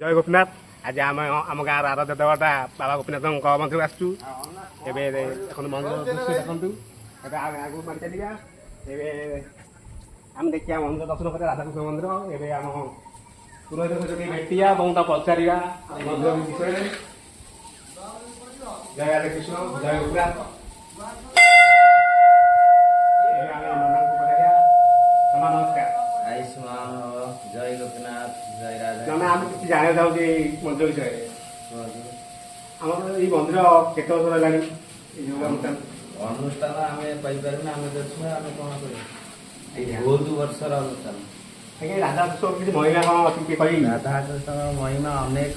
ଜୟ ଗୋପୀନାଥ। ଆଜି ଆମେ ଆମ ଗାଁର ଆରାଧ୍ୟ ଦେବତା ବାବା ଗୋପୀନାଥଙ୍କ ମନ୍ଦିରକୁ ଆସିଛୁ। ଏବେ ଦେଖନ୍ତୁ, ମନ୍ଦିର ଦୃଶ୍ୟ ଦେଖନ୍ତୁ। ଏବେ ଆମେ ଆଗକୁ ମାଡ଼ି ଚାଲିବା। ଏବେ ଆମେ ଦେଖିବା, ମନ୍ଦିର ଦର୍ଶନ କରିବା, ରାଧାକୃଷ୍ଣ ମନ୍ଦିର। ଏବେ ଆମ ପୁରୋହିତ ସହିତ ଟିକେ ଭେଟିବା ଏବଂ ତାକୁ ପଚାରିବା ମନ୍ଦିର ବିଷୟରେ। ଜୟ ରାଧାକୃଷ୍ଣ, ଜୟ ଗୋପୀନାଥ। ଏବେ ଆମେ ନନାଙ୍କୁ ପଚାରିବା। ନନା, ନମସ୍କାର। ଆୟୁଷ୍ମାନ ଭବ। ଜୟ ଗୋପୀନାଥ, ଜୟ ରାଧା। ନନା, ଆମେ କିଛି ଜାଣିବାକୁ ଚାହୁଁଛୁ ଏଇ ମନ୍ଦିର ବିଷୟରେ। କୁହନ୍ତୁ। ଆମର ଏଇ ମନ୍ଦିର କେତେ ବର୍ଷ ହେଲାଣି, ଏଇ ଯୋଉ ଅନୁଷ୍ଠାନ? ଅନୁଷ୍ଠାନ ଆମେ କହିପାରିବୁନି, ଆମେ ତ ଛୁଆ, ଆମେ କଣ କହିବୁ? ବହୁତ ବର୍ଷର ଅନୁଷ୍ଠାନ। ଆଜ୍ଞା, ରାଧାକୃଷ୍ଣ କିଛି ମହିମା କଣ ଅଛି, କିଏ କହିବି? ରାଧାକୃଷ୍ଣଙ୍କ ମହିମା ଅନେକ,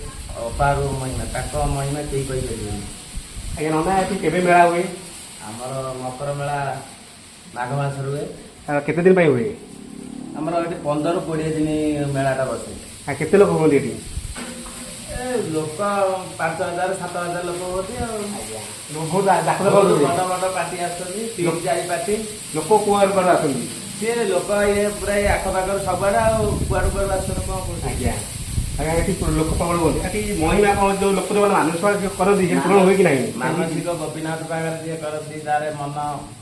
ଅପାର ମହିମା। ତାଙ୍କ ମହିମା କେହି କହିପାରିବେନି। ଆଜ୍ଞା ନନା, ଏଠି କେବେ ମେଳା ହୁଏ? ଆମର ମକର ମେଳା ମାଘ ମାସରେ ହୁଏ। ଆଉ କେତେ ଦିନ ପାଇଁ ହୁଏ? ଆମର ଏଠି 15-20 ଦିନ ମେଳାଟା ବସେ। ଆଉ କେତେ ଲୋକ ହୁଅନ୍ତି ଏଠି? ଏ ଲୋକ 5000, 7000 ଲୋକ ହୁଅନ୍ତି ଆଉ। ଆଜ୍ଞା, ବହୁତ ଡାକ୍ତର ବହୁତ ବଡ ବଡ ପାର୍ଟି ଆସୁଛନ୍ତି, ତିନି ଚାରି ପାର୍ଟି। ଲୋକ କୁଆଡୁ କୁଆଡୁ ଆସନ୍ତି? ସିଏ ଲୋକ ଇଏ ପୁରା ଏଇ ଆଖପାଖରୁ ସବୁଆଡେ, ଆଉ କୁଆଡୁ କୁଆଡୁ ଆସୁଛନ୍ତି କଣ କହୁଛନ୍ତି? ଆଜ୍ଞା ଆଜ୍ଞା, ଏଠି ଲୋକ ପ୍ରବଳ ହୁଅନ୍ତି। ଏଠି ମହିମା କଣ? ଯୋଉ ଲୋକ ଯୋଉମାନେ ମାନସିକ କରନ୍ତି, ସେ ପୂରଣ ହୁଏ କି ନାହିଁ? ମାନସିକ ଗୋପୀନାଥ ପାଖରେ ଯିଏ କରନ୍ତି, ତାର ମନ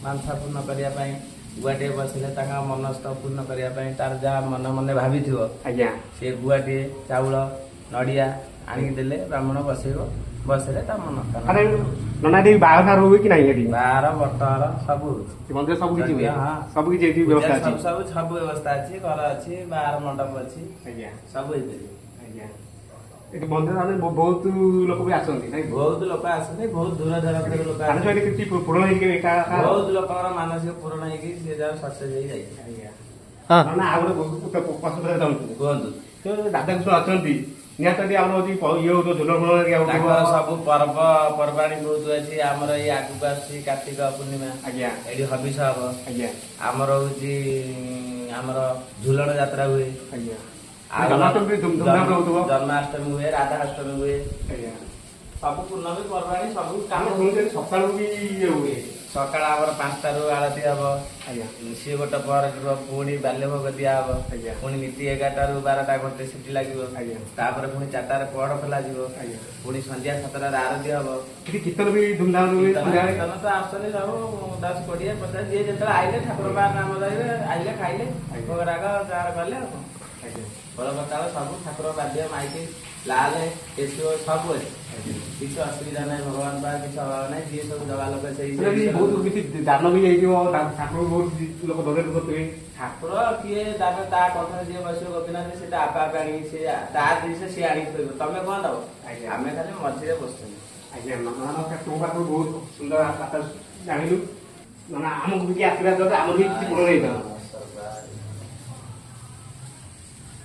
ମାଂସା ପୂର୍ଣ୍ଣ କରିବା ପାଇଁ ଗୁଆଟିଏ ବସିଲେ, ତାଙ୍କ ମନସ୍ଥ ପୂର୍ଣ୍ଣ କରିବା ପାଇଁ ତାର ଯାହା ମନ ମନେ ଭାବିଥିବ, ସିଏ ଗୁଆଟିଏ, ଚାଉଳ, ନଡିଆ ଆଣିକି ଦେଲେ ବ୍ରାହ୍ମଣ ବସେଇବ। ବସେଇଲେ ତା ମନ ଆରେ ନନା, ଏଠି ବାହାଘର ହୁଏ କି ନାହିଁ ଏଠି? ବାହାର, ବର୍ତ୍ତମାନ ସବୁ ହଉଛି। ମନ୍ଦିର ସବୁ କିଛି ହୁଏ? ହଁ। ସବୁ କିଛି ଏଠି ବ୍ୟବସ୍ଥା ଅଛି? ସବୁ ସବୁ ସବୁ ବ୍ୟବସ୍ଥା ଅଛି। ଘର ଅଛି, ବାହାର ମଣ୍ଡପ ଅଛି। ସବୁ ହେଇପାରିବ। ଆଜ୍ଞା, ଏଠି ମନ୍ଦିର ମାନେ ବହୁତ ଲୋକ ବି ଆସନ୍ତି ନାଇଁ? ବହୁତ ଲୋକ ଆସନ୍ତି, ବହୁତ ଦୂର ଦୂରାନ୍ତରୁ ଲୋକ ମାନସିକ ଆସନ୍ତି। ଏଠି କିଛି ପୂରଣ ହେଇକି ବହୁତ ଲୋକଙ୍କର ମାନସିକ ପୂରଣ ହେଇକି ସେ ଯାହା ସକ୍ସେସ୍ ହେଇ ଯାଇଛି। ଆଜ୍ଞା ନନା, ଆଉ ଗୋଟେ ପ୍ରଶ୍ନ କରିବାକୁ ଚାହୁଁଛୁ। କୁହନ୍ତୁ। ସେ ରାଧାକୃଷ୍ଣ ଅଛନ୍ତି, ନିହାତି ଏଠି ଆମର ହଉଛି ଇଏ ହଉଥିବ, ଝୁଲଣ ଫୁଲଣ ହେରିକା ହଉଥିବ। ତାଙ୍କର ସବୁ ପର୍ବ ପର୍ବାଣୀ ବହୁତ ଅଛି। ଆମର ଏଇ ଆଗକୁ ଆସୁଛି କାର୍ତ୍ତିକ ପୂର୍ଣ୍ଣିମା। ଏଠି ହବିଷ ହବ। ଆମର ହଉଛି, ଆମର ଝୁଲଣ ଯାତ୍ରା ହୁଏ। ଆଉ ଜନ୍ମାଷ୍ଟମୀ ବି ଧୁମଧାମରେ ହଉଥିବ। ଜନ୍ମାଷ୍ଟମୀ ହୁଏ, ରାଧାଷ୍ଟମୀ ହୁଏ। ସବୁ ପୂର୍ଣ୍ଣମୀ ପର୍ବାଣୀ ସବୁ ଆମେ କାମ। ଶୁଣୁଛୁ ଏଠି ସକାଳୁ ବି ଇଏ ହୁଏ। ସକାଳ ଆମର 5ଟାରୁ ଆଳତି ହବ। ସିଏ ଗୋଟେ ପରେ ଯିବ, ପୁଣି ବାଲ୍ୟ ଭୋଗ ଦିଆହବ। ପୁଣି ନୀତି 11ଟାରୁ 12ଟା, ଘଣ୍ଟେ ସିଟି ଲାଗିବ। ତାପରେ ପୁଣି 4ଟାରେ ପହଡ ଖୋଲାଯିବ। ପୁଣି ସନ୍ଧ୍ୟା 7ଟାରେ ଆରତି ହବ। ଏଠି କୀର୍ତ୍ତନ ବି ଧୁମଧାମରେ ହୁଏ ସନ୍ଧ୍ୟାବେଳେ? କୀର୍ତ୍ତନ ତ ଆସୁଛନ୍ତି ସବୁ 10, 20, 50, ଯିଏ ଯେତେବେଳେ ଆଇଲେ ଠାକୁର ପାଖରେ ନାମ ଧରିବେ, ଆଇଲେ, ଖାଇଲେ, ଭୋଗରାଗ ଯାହାର କଲେ, ଆଉ କଣ। ଖୋଳ କତାଳ ସବୁ, ଠାକୁର ବାଦ୍ୟ, ମାଇକି, ଲାଲ, କେଶୁଅ ସବୁ ଅଛି। କିଛି ଅସୁବିଧା ନାହିଁ, ଭଗବାନ ପାଖରେ କିଛି ଅଭାବ ନାହିଁ। ଯିଏ ସବୁ ଦବା ଲୋକ ସେଇ ସେଠି ସେଇ ବହୁତ କିଛି ଦାନ ବି ହେଇଥିବ, ଠାକୁରଙ୍କୁ ବହୁତ ଲୋକ ଡୋନେଟ୍ କରୁଥିବେ। ଠାକୁର କିଏ ଦାନ, ତା କଣ୍ଠରେ ଯିଏ ବସିବ ଗୋପୀନାଥ, ସେଟା ଆପେ ଆପେ ଆଣିକି ସେ ତା ଜିନିଷ ସିଏ ଆଣିକି ଥୋଇବ। ତମେ କଣ ଦବ? ଆମେ ଖାଲି ମଝିରେ ବସୁଛନ୍ତି। ଆଜ୍ଞା ନନା, ନମସ୍କାର। ତୁମ ପାଖରୁ ବହୁତ ସୁନ୍ଦର କଥା ଜାଣିଲୁ। ନନା, ଆମକୁ ବି ଟିକେ ଆଶୀର୍ବାଦ ଦେବେ, ଆମର ବି କିଛି ପୂରଣ ହେଇଥାଉ।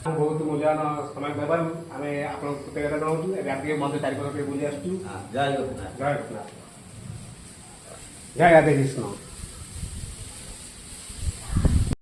ବହୁତ ମୂଲ୍ୟବାନ ସମୟ ଦେବାରୁ ଆମେ ଆପଣଙ୍କୁ କୃତଜ୍ଞତା ଜଣାଉଛୁ। ଏବେ ଆମେ ଟିକେ ମନ୍ଦିର ଚାରିପାଖ ଟିକେ ବୁଲି ଆସୁଛୁ। ହଁ, ଜୟ ଗୋପୀନାଥ। ଜୟ ଗୋପୀନାଥ, ଜୟ ରାଧେ କୃଷ୍ଣ।